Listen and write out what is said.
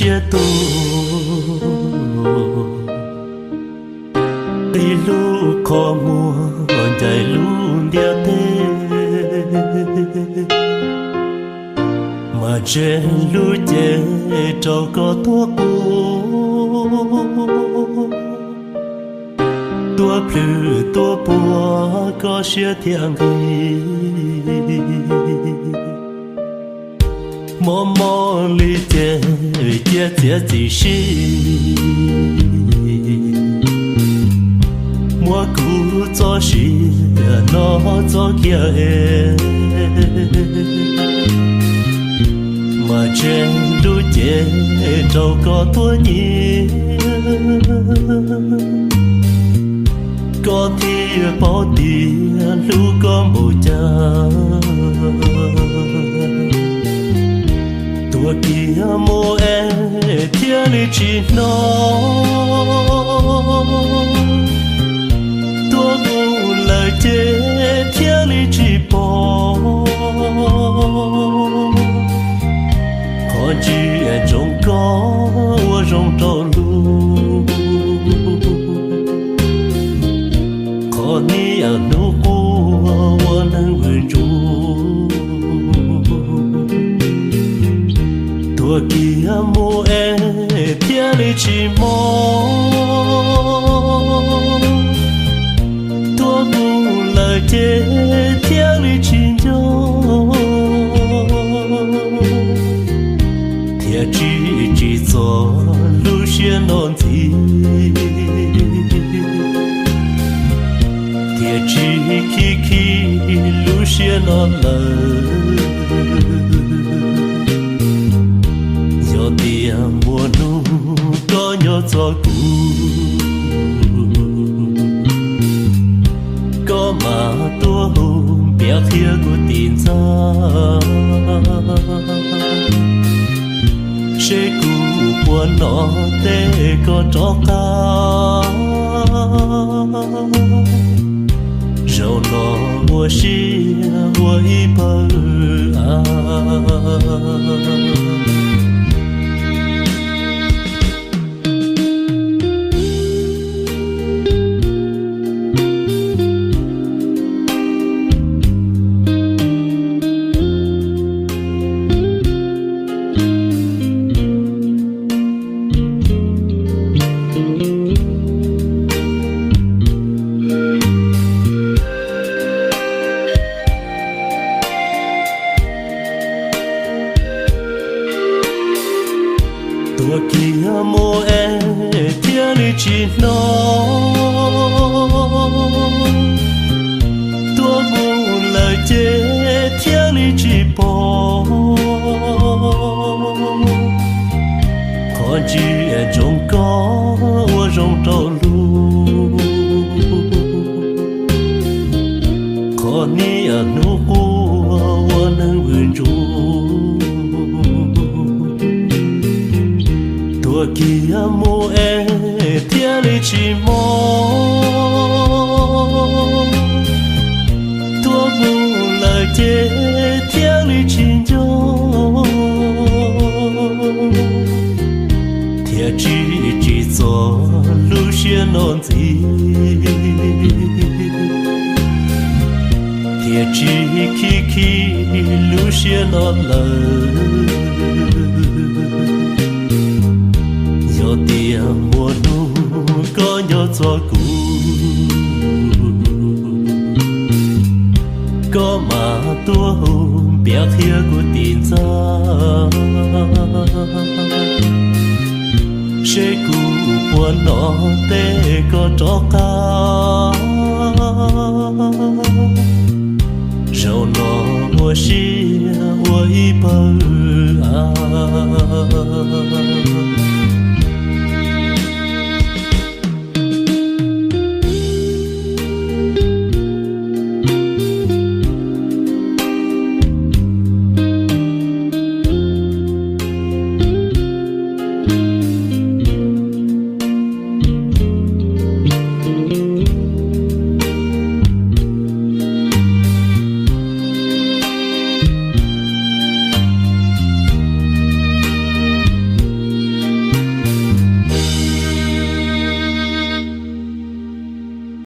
siab tuag, qi lub qhov muag ncaim lub ntiaj teb, mas ntseeg lub cev rau koj tuag qub, tuag plhws tuag puag koj siab thiaj nqig. Mob mob li ces cia txiav txim sib, muab kuv txoj sia no txoj kiag es, mas ntseeg lub cev rau koj tuag nyiag. Koj thiaj paub tias hlub koj npaum cas, tuag kiag mus es thiaj li tsis hnov, tuag mus lawm ces thiaj li tsis pom. Qhov ntsia ntsoov koj ua zoo rau lus, qhov niaj hnub quaj ua neeg vwm ntsuag. Tuag kiag mus es thiaj li tsis mob, tuag mus lawm ces thiaj li tsis nco, thiaj tsis tsim txom lub siab no ntxiv, thiaj tsis khib khib lub siab no lawm. Yog tias nplua nuj koj nyob txog kuv, koj mam tuaj hu piav qhia kuv tim ntxa, seb kuv puas hnov tej koj rov qab. Zaum no ua si ua ib pawg av. Tuag kiag mus es thiaj li tsis hnov, tuag mus lawm ces thiaj li tsis pom. Qhov ntsia ntsoov koj ua zoo rau lus, qhov niaj hnub quaj ua neeg vwm ntsuag. Tuag kiag mus es thiaj li tsis mob, tuag mus lawm ces thiaj li tsis nco, thiaj tsis tsim txom lub siab no ntxiv, thiaj tsis khib khib lub siab no lawm. Yog tias nplua nuj koj nyob txog kuv, koj mam tuaj hu piav qhia kuv tim ntxa, seb kuv puas hnov tej koj rov qab. Zaum no ua si ua ib pawg av.